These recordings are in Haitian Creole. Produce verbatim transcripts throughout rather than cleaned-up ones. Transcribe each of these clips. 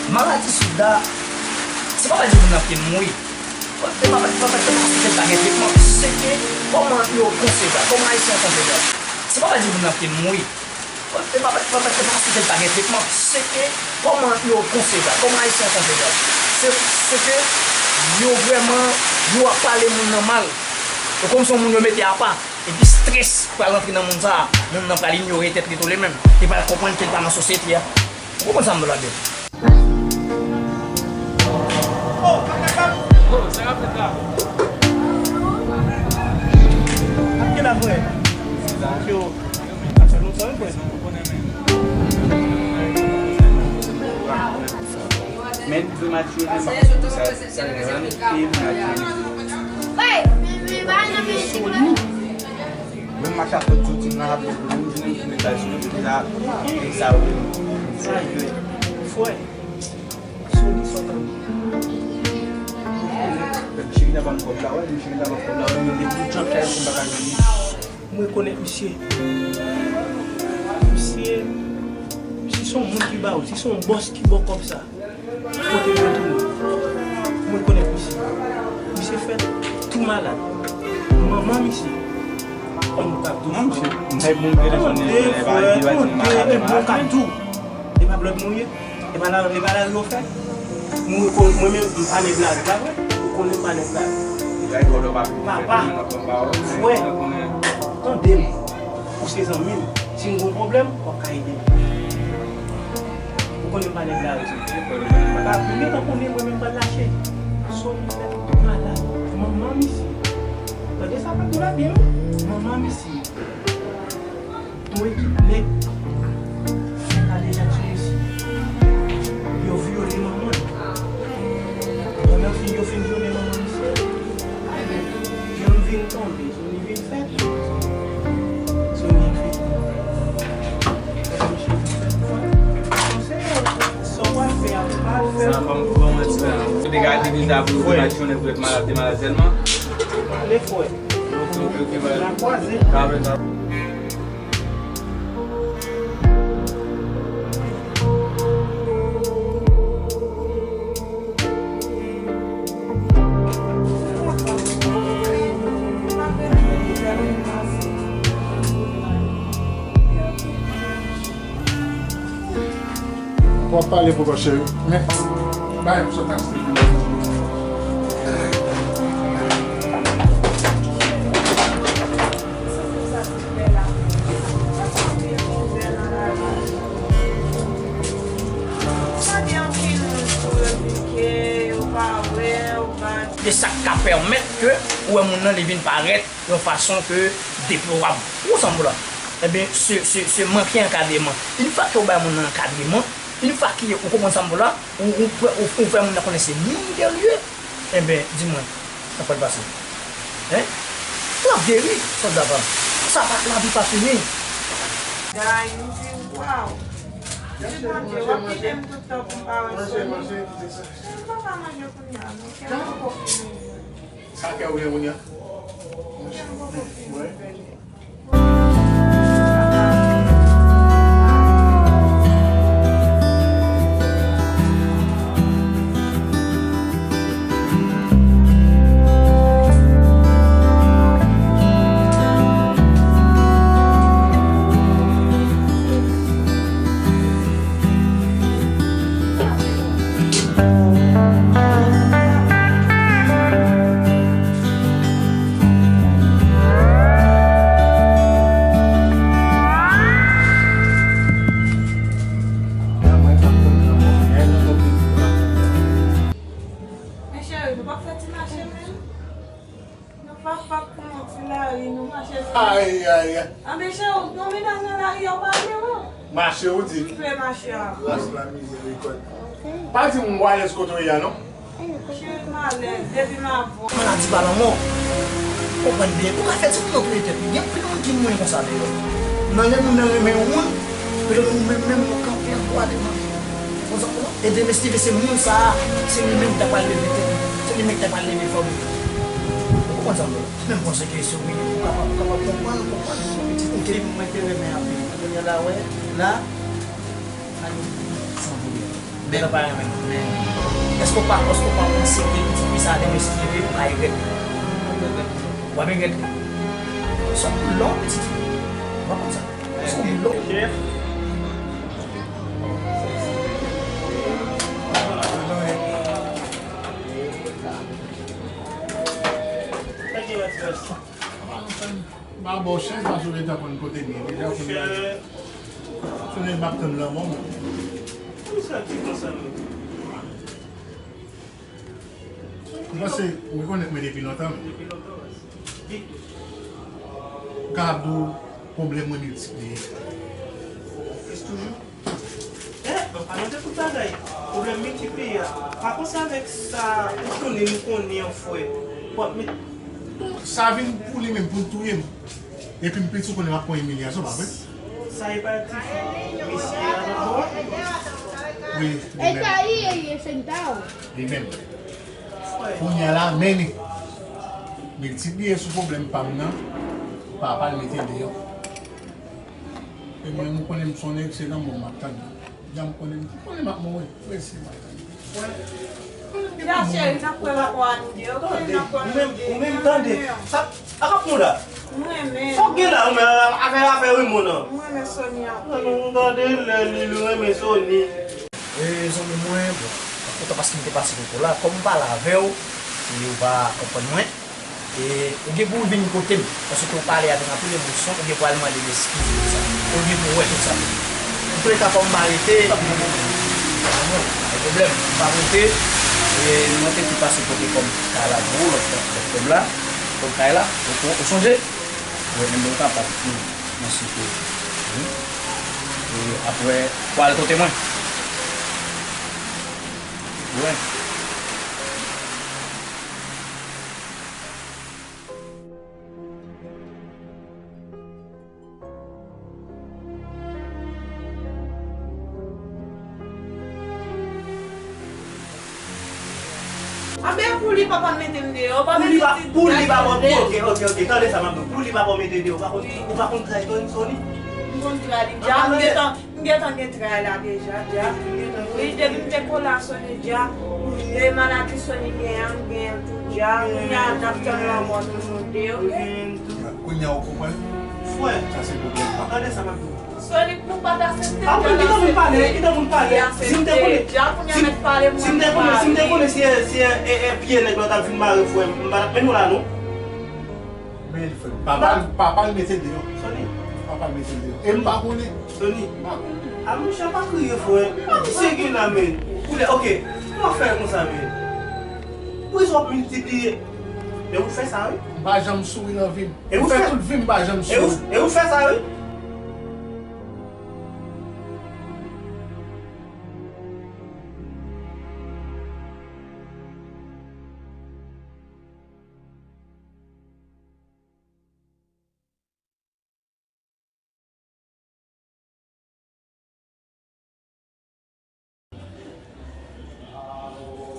Maladi sida, se pa pa di moun nan ap mouri. E pa, e pa, e pa, e pa paske l pa gen tretman, se ke kòman yo konsevwa, kòman Ayisyen an konsevwa. Se pa pa di moun nan ap mouri. E pa, e pa, e pa paske l pa gen tretman, se ke kòman yo konsevwa, kòman Ayisyen an konsevwa. Se, se ke yo vrèman, yo ap pale moun nan mal. Yo kòmsi yon moun yo mete apa. Epi strès pral rantre nan moun sa a. Moun nan pral inyore tèt li tou li menm. Li pral konprann ke l pa nan sosyete a. Ou konprann sa m vle di la byen? Oh, sa k ap fèt la? Ap gen la frè. Yo, sa fè lontan wi frè. Men de match yo, sa, sa, sa, Menm match ap fèt sou tim nan ap jwe, menm jounen jounen ta jwe, deja, deja, wi. Sa jwe. Frè. Sou li sòt an. Misye ki ta ban kòb la, wè, misye ki ta ban kòb la, wè, men depi jan fè pou m pa ka jwenn li. M rekonèt misye. Misye, misye se yon moun ki ba w, si se yon bòs ki ba w kòb sa. Kote mwen tounen, mwen konèt misye. Misye fèt tou malad. Manman misye. Manman misye. Tande, frè, tande, e bon kadou. E pa blòd mwen ye. E pa la, e pa lari yo fè. Mwen, mwen menm, m pa nèg lari, pa vre? Ou konnen m pa nèg lari. Papa, frè, tande m. Ou se zanmi m. Si m gon pwoblèm, w ap ka ede m. Ou konnen m pa nèg lari. Papa, ou gentan konnen mwen menm pa lache. Soni fè malad. Manman misye. Tande sa pa tou la byen, wi. Manman misye. Yon ekip nèg fè kale nèg sou misye. Yo vyole manman l. Pandan fin, yo fin vyole manman misye, jan l vin tonbe, Soni vin fèt. Soni vin fèt. Pandan misye vin fèt, panse sa w pral fè a mal fè. Sa ban m, ban m eksperyans. Ou te ka di deja pou yo te match, yon nèg pou yo te malad, te malad sèlman. Ale, frè. W ap pale pou kò cheri, men bay m sot achte pou mwen. E sa k ka pèmèt ke ou wè moun nan li vin parèt yon fason ke deplorab. Ou konprann sa m di w la? Ebyen, se, se, se manke ankadreman. Yon fwa ke ou bay moun nan ankadreman, yon fwa ke ou konprann sa m di w la, ou, ou, ou, ou fè moun nan konnen se moun ke l ye, ebyen, di mwen, sa pral pase. Hein? L ap geri, sòlda pa m. Sa pa, lavi pa fini. Guy, m di, waw. Ti Bondye, w ap kite m tout tan pou m pa wè Soni. Men m pa ka manje kounye a, non. Kè m poko fini. Sa kè w gen kounye a? Kè m poko fini. Men cheri, nou p ap fè ti mache menm? Nou pa fap pran yon ti lari, nou mache sou. Ay, ay, ay. Anben cheri, w gen yon mennaj nan lari a, w pa vle, non? Mache, ou di? M vle mache a. Gras la mizerikòd. Pa di m w alèz kote w ye a, non? Cheri, m alèz, depi m avè w. Maladi pa lanmò. Konprann byen, ou ka fè timoun nan touye tèt li. Gen anpil moun ki mouri konsa, dayè. Nan lè moun nan renmen yon moun, petèt ou menm menm ou kanpe an twa devan li. Konsa, e demen, si se moun sa a, se li menm ki ta pral leve tèt li. Se li menm ki ta pral leve fanmi. Ou konprann sa m di w la? Men m panse ke se wi, ou kapab, ou kapab konprann, konprann. Pitit ou te, mwen te renmen anpil. Kounye a la, wè, la, ale, san pwoblèm. Bèl pa renmen, men èske w pa, èske w pa panse ke pitit fi sa a demen si Dye vle, ou ka regrèt li? W ap regrèt li. Se yon moun lè w pitit fi. W ap konn sa. Se yon moun lè w. Thank you, Max. M pa ba w chans paske w gentan konn kote m ye deja, kounye a. Kounye a m ap tann lanmò m. Pou sa, ki konsa menm? Ou panse, ou rekonèt mwen depi lontan menm. Depi lontan, wè. M kapab di w pwoblèm mwen miltipliye. Plis toujou. Eh, an palan de tout bagay, pwoblèm miltipliye a. Pa konsa avèk sa, ou konnen, nou konnen an frè. W ap met. Sa vin pou li menm, pou l touye m. Epi m piti, ou konnen m ap pran imilyasyon, pa vre? Sa e pa ti fi mesye a nan bò? Wi, li menm. Li menm. Frè. Kounye a la, men li. Miltipliye sou pwoblèm pa m nan, papa l mete l deyò. E mwen, m konnen m se yon nèg, se lanmò m ap tann. Jan m konnen, m konnen m ap mouri. Mèsi, m ap tann. Frè. Ya, cheri, n ap pran lanmò a nou de. Ou konnen n ap pran nou de. Ou menm, ou menm, tande. Sa, a kap nou la. M renmen. Sa w gen la, ou menm, afè, afè Raymond nan. M renmen Sony anpil. Nan, nou, nou tande lè li, li renmen Sony. E, zanmi mwen, bon, m kontan paske m te pase kote w la. Kòm m pale avè w, e ou pa konprann mwen, e ou gen pou w vin kote m, paske w pale avèk anpil emosyon, ou gen pou al mande m eskiz pou sa. Ou gen pou w wè tout sa. Antouleka, kòm m pa rete, pa gen pwoblèm, m pa rete, e mwen te tou pase kote kòm kay la pou ou, lòt, lòt kòb la, kòm kay la, ou, ou, ou sonje? Wè, menm ou kapab tou nan site. Wi. E apre, ou al kote mwen. Wè. Anben pou li papa m mete m deyò, pa mete ti. Pou li pa, pou li pa bon, ok, ok, ok, tande sa m ap di w. Pou li pa bon mete deyò, ou pa konn, ou pa konn tray Tony, Sony? M konn tray li, dja, m gentan, m gentan gen tray la deja, dja. Wi, depi m te kole a Sony, dja. E maladi Sony gen an, m gen l tou, dja. Kounye a, n ap tann lanmò nou, nou de, wi. Kounye a, ou konprann? Frè. Sa se pwoblèm pa m. Tande sa m ap di w. Sony, pou pa t aksepte, pa vre, kite moun pale, kite moun pale. Si m te konnen, si m, si m te konnen, si m te konnen se, se, e, e, pye nèg la t ap vin mare frè m, m pa t ap mennen w la non. Men frè m, papa l, papa l mete l deyò. Sony. Papa l mete l deyò. E m pa konnen. Sony. M pa konnen. A monchè, pa kriye frè. Ki sa w gen la men? Koulè, ok. Kòman fè konsa men? Pou sa w ap miltipliye. E ou fè sa wi. M pa janm souri nan vi m. E ou fè tout vi m pa janm souri. E ou fè sa wi.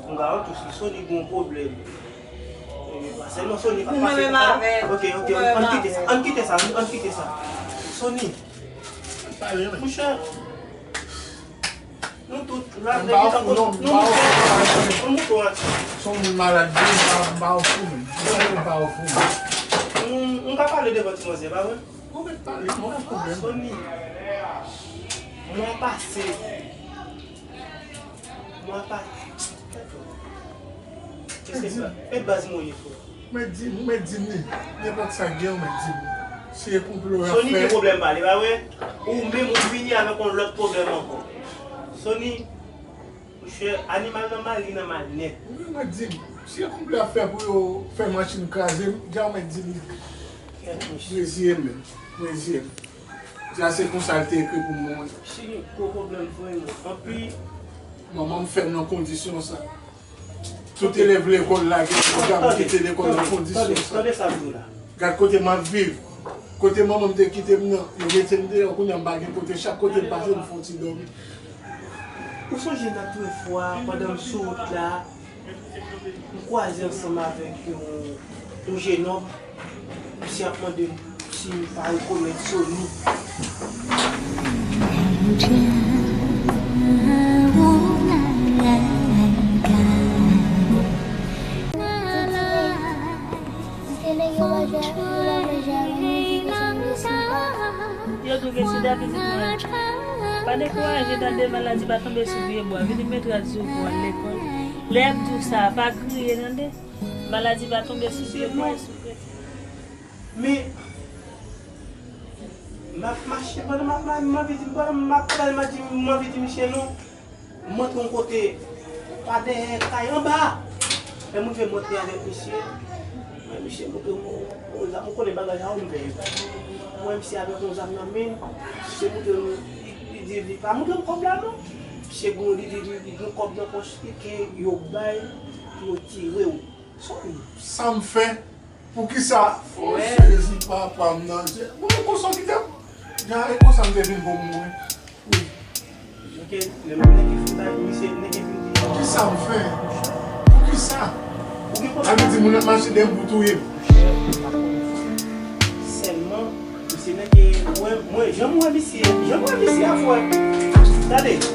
M ka wè tou si Sony gon pwoblèm. E, pa sèlman Sony, pa, pa sèlman. Ok, ok, ann kite sa, ann kite sa, ann kite sa. Sony. Monchè. Nou tout la, nou moute yon aksyon. Se yon moun malad, wi, m pa, m pa ofou, men. M pa ofou, men. M ka pale devan ti manzè, pa vre? Ou mèt pale, mwen pa pwoblèm. Sony, mwa pase. Mwa pase. E baz mwen ye, frè. Mèt di m, ou mèt di m li. Nenpòt sa k gen, ou mèt di m li. Si e konplo y ap fè. Sony gen pwoblèm pale, pa vre? Ou menm ou vini avèk yon lòt pwoblèm ankò. Sony, monchè, animal nan mal, li nan mal nèt. Ou menm mèt di m. Si e konplo y ap fè pou yo fè machin kraze m, dja ou mèt di m li. Reziye m menm. Reziye m. Dja se konsa l te ekri pou mwen. Si gen gwo pwoblèm, frè m. Anpi. Manman m fè m nan kondisyon sa. Tout elèv lekòl la gen pwogram kite lekòl nan kondisyon sa. Tande sa m di w la. Gad kote m ap viv. Kote manman m te kite m nan, yo mete m deyò, kounye a m pa gen kote. Chak kote m pase, m fè yon ti dòmi. Ou sonje nan premye fwa, pandan m sou wout la, m kwaze ansanm avèk yon, yon jenòm. Misye ap mande m si m pa rekonèt Sony. Tande, maladi pa tonbe sou pye bwa. Vini met rad sou pou al lekòl. Lè y ap di w sa, pa griye, tande. Maladi pa tonbe sou pye bwa, sou pye. Men, m ap mache, pandan m ap, m anvi di, pandan m ap pale, m ap di, m anvi di misye non. M antre yon kote, pa dèyè kay, anba. Lè m rive, m antre avèk misye. Mwen, misye montre m yon, yon zam, ou konnen bagay sa yo, m pè yo. Mwen, misye avèk yon zam nan men l, misye montre m, li, li di, li pa montre m kòb la non. Misye gon, li di, li, li gon kòb nan pòch li ke yo bay pou yo tire w. Sa w ye? Sa m fè? Poukisa? O Jezi, papa m nan. Mwen konsa w kite m. Jan e konsa m te vin pou mouri. Wi. Ok, lè m nèg ki fout ak misye, nèg ki vin di. Poukisa m fè? Poukisa? Ou gen pwoblèm? Sa vle di moun ap mache dèyè m pou touye m. Sèlman, misye nèg ki, mwen, mwen, jan m wè misye, jan m wè misye a, frè. Tande.